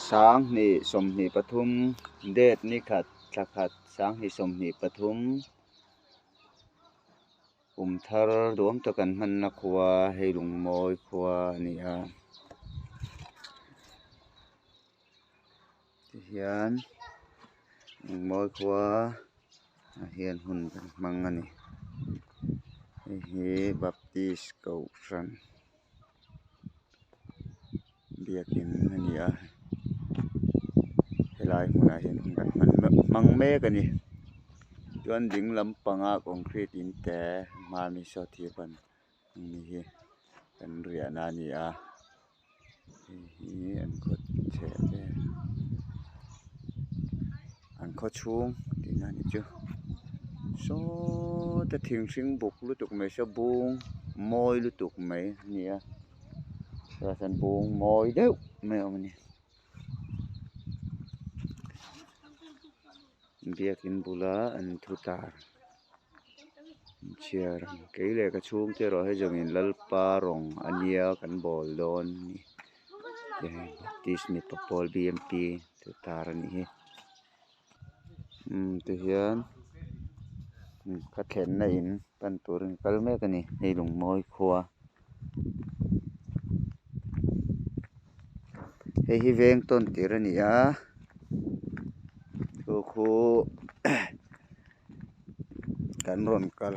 2023 date ni khat thla khat 2023 kum thar duam tak an hmanna khua hei lungmawi khua a ni a tihian lungmawi khua ah hian hun kan hmang a ni hei hi baptist kohhran. Biakin a ni a helai hmunah hian hun kan hman hmang mek a ni chuan ding lampanga concrete in te hmani saw thir ban ang ni hi kan riahna a ni a hei hi an kawt chheh vel an khaw chhung tihna a nih chu sawta thing hring buk lutuk mai saw bung mawi lutuk mai a ni a. Tah hian bung mawi deuh mai a awm a ni biakin bula an thu tar an chhiar ang kei leh ka chhungte erawh hei zawngin lalpa rawng a nia kan bawl dawn a ni ti hei baptist mipa pawl b m p thu tar a nih hi umm tihian ka thlenna in pan turin a kal mek a ni hei lungmawi khua. Hei hi veng tawn tir a ni a chu khu kan rawn kal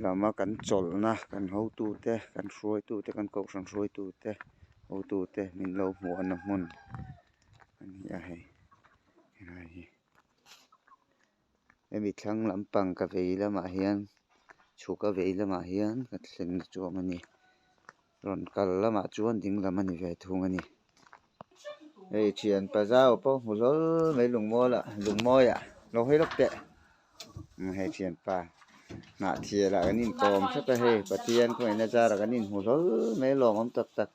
lama kan chawlhna kan hotute kan hruaitute kan kohhran hruaitute hotute min lo hmuhna hmun a ni a hei helai hi. Hemi thlang lampang ka vei lamah hian chhuk a vei lamah hian ka thlenna chu a awm a ni rawn kal lamah chuan ding lam a ni ve thung a ni hei thian pa zau pawh hmu hlawl mai lungmualah lungmawiah lo hawi lawk teh hei thianpa hnah thialah kan inkawm hrep a hei Pathian khawngaihna zarah kan inhmu hlawl mai lawmawm tak tak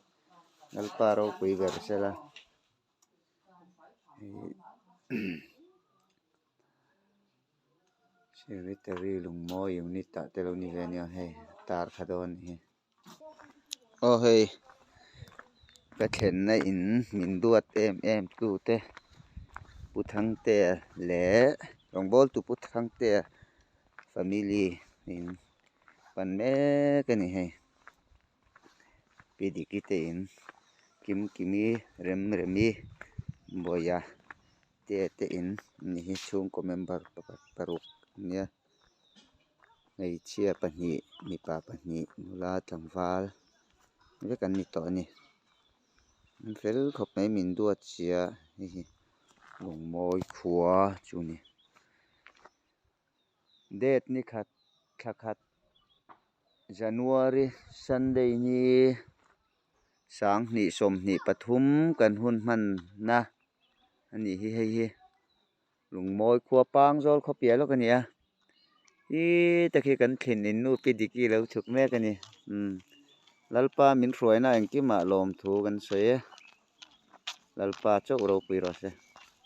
Lalpa ropui ber sela. Secretary lungmawi unit ah te lo ni ve ania hei tar kha dawn a ni hi aw hei ka thlenna in min duat em em tu te Pu Thangtea leh rawngbawl tu Pu Thangtea family in pan mek a ni hei. Pi Diki te in Kim Kimi Rem Remi Bawia te te in ni hi chhungkaw member pakhat paruk a nia hmeichhia pahnih mipa pahnih nula tlangval vek an ni tawh a ni an fel khawp mai min duat sia hei hi lungmawi khua chu a ni date ni khat thla khat. January Sunday ni 2023 kan hun hmanna a nih hi hei hi lungmawi khua pang zawl khaw piah lawk a ni a ih te khi kan thlin in nu pi Diki lo chhuk mek a ni umm Lalpa min hruaina engkimah lawmthu kan sawi e Lalpa chauh ropui rawh se.